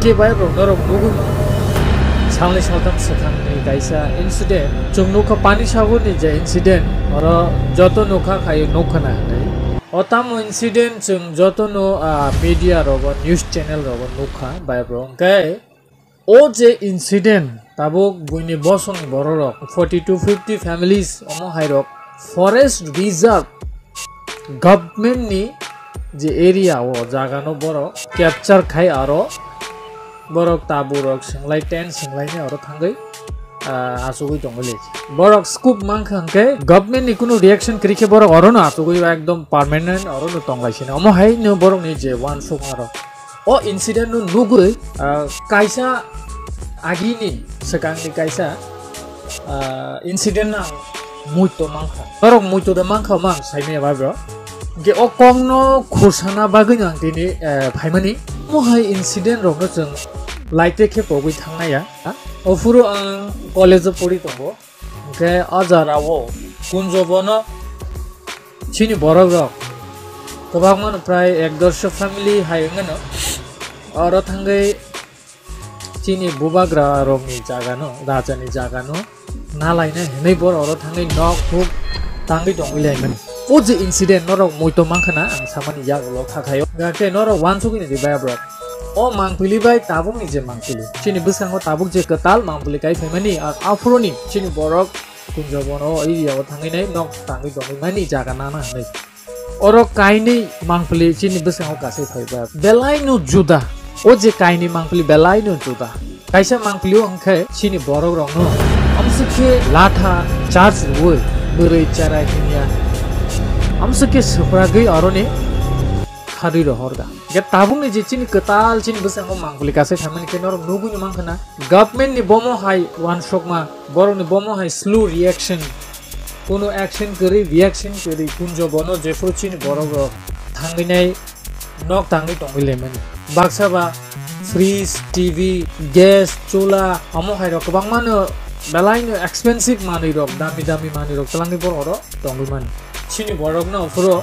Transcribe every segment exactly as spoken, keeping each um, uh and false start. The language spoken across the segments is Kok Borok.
Khe bai rok norok nugwi mano. Salni saltham swkangni kaisa incident. Chwng nukha Panisagorni je incident, oro joto nukha khaio nukha na hinwi. O tamo incident chwng jotono, ah, media rogo, news channel rogo nukha bai rok. Hwnkhe o je incident tabuk buini bosongni bororok forty to fifty families omo hairok forest reserve government ni je area o jaga no borok capture khai aro borok tabuk rok swnglaini tent swnglaini oro thangwi, ah, achugwi tongwi lai. Borok scoop mankha hwnkhe government ni kunu reaction kwrwi khe borok orono achugwi ekdom permanent orono tonglai sini. Omo hai no borok ni je uansukma rok. O incident no nugwi, ah, kaisa agini swkangni kaisa, ah, incident no ang muito mankha. Norok muito da mankha mang saimaya ba bro. Ge o kok no khursana bagwi no ang tini, eh, phaimani. Omo hai incident rok no chwng laite khe pogwi thangnaya. O phuru ang college o pori tongo. Hwnkhe o jora o kunjo bono chini borok rok kwbangma no prai ek dorso family hai wngmano. Oro thangwi chini bubagra rokni jaga no, raja ni jaga no nalaina hinwi borok oro thangwi nok thuk tangwi tongwi laimani. O je incident norok muito mankha na ang samani yagulo kha khaio. Hwnkhe norok uansugwi nai di bai borok. O mangpili bai tabukni je mangpili. Chini bwskango tabuk je kwtal mangpili kai phaimani, ar aphuruni chini borok kunjo bono o area o thangwi nai nok tangwi tongwi mani jaga nana hinwi. Oro kainwi mangpili chini bwskango kasai phaiba. Belai no juda. O je kainwi mangpili belai no juda. Kaisa mangpili o hwnkhe chini borok rokno amsukhe latha charge rwui bwrwi cherai hinya. Amsukhe swpragwi oroni kharwi rohorga. Ge tabukni je chini kwtal chini bwskango mangpili kasai phaimani khe norok nugwi no mankha na. Government ni bomo hai uansukma, borok ni bomo hai slow reaction. Kuno action kwrwi, reaction kwrwi, kunjo bono jephuru chini borok rok thangwi nai nok tangwi tongwi laimani. Baksa ba fridge, T V, gas, chula, omo hai rok kwbangma no belai no expensive manwi rok, dami dami manwi rok twlangwi borok oro tongwi mani. Chini borok no phuru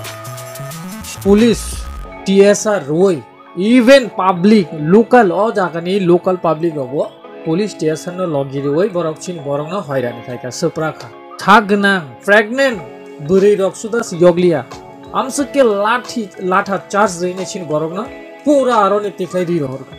police, T S R rwui, even public, local, o jagani local public rogo police station no logi rwui borok chini borok no hoirani khaikha, swprakha. Sak gwnang, pregnant bwrwi rok suda se yokliya. Amsukhe lathi, latha charge rwini chini borok no pura aroni tikhlai ri rohorkha.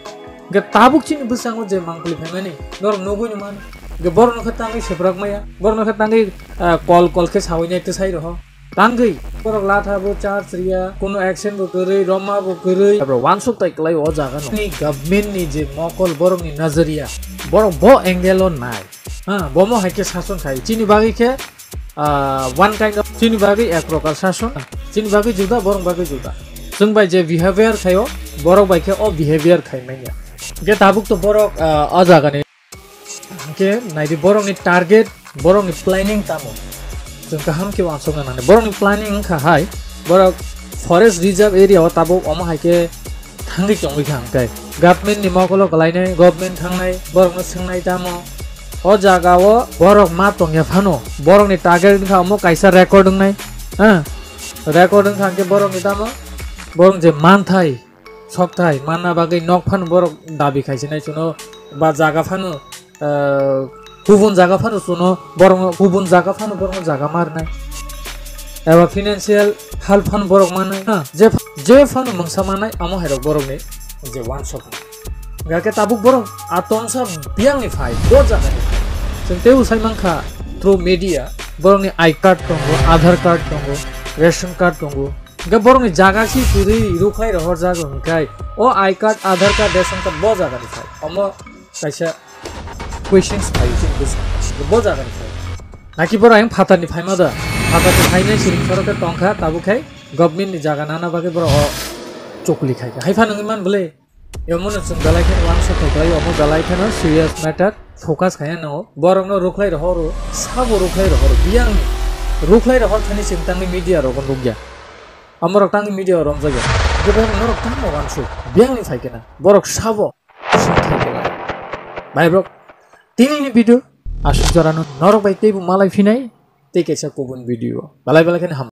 Ge tabuk chini bwskango je mangpili phaimani, norok nugwi no mano. Ge borok no khe tangwi swprak maya, borok no khe tangwi, ah, kol kol khe sawinai twsai roho. Tangwi, borok latha bo charge riya, kuno action bo kwrwi, roma bo kwrwi. Abo uansuk tai kwlai o jaga no. Ni government ni je mokol borok ni nazariya, borok bo angle o nai. Ha, bomo hai khe sason khai. Chini bagwi khe, ah, one kind of, chini bagwi ek prokar sason. Chini bagwi juda, borok bagwi juda. Chwng bai je behavior khaio, borok bai khe o behavior khai manya. Ge tabuk to borok, ah, o jaga ni. Hwnkhe naidi borokni target, borokni planning tamo. Chwng kaham khe uansukna nangnai. Borokni planning wngkha hai, borok forest reserve area o tabuk omo hai khe thangwi tongwi kha hwnkhe. Government ni mokolo kwlainai, government thangnai, borokno swngnai tamo. O jaga o borok ma tongya phano, borokni target wngkha omo kaisa record wngnai. Ha? Record wngkha hwnkhe borokni tamo, borok je manthai, sokthai manna bagwi nok phano borok dabi khaisinai chuno, ba jaga phano, ah, kubun jaga phano chuno borok, kubun jaga phano borok jaga marnai, eba financial help phano borok manai, ha, je, je phano mungsa manai, amo hairok borokni je uansuk. Gake tabuk borok atongsa biyangni phai, bo jagani phai. Chwng tei usai mankha through media, borokni I card tongo, Aadhaar card tongo, ration card tongo, hwnkhe borokni jaga si kwrwi rukhlai rohorjago hwnkhe o I card, Aadhaar card, ration card bo jagani phai. Omo kaisa questions phai chini bwskango. Bo jagani phai. Naki borok ayang phatarni phaima da? Phatarni phainai siring soro khe tongkha, tabuk khai government ni jaga nana bagwi borok o chukli khaikha. Hai phano wngwi man bwle? Omono chwng belai kheno uansuk khlai, omo belai kheno serious matter, focus khaina nango. Borokno rukhlai rohoro, sabo rukhlai rohoro, biyang rukhlai rohor thani chwng tangwi media rogo nukya. Amorok tangwi media romjakya. Hwnkhe norok tamo uansuk, biyangni phai kena. Borok sabo songthai kena. Bhai borok, tinini video aswk jorano norok bai teibo malai phinai, tei kaisa kubun video. Belai belai kheno ham.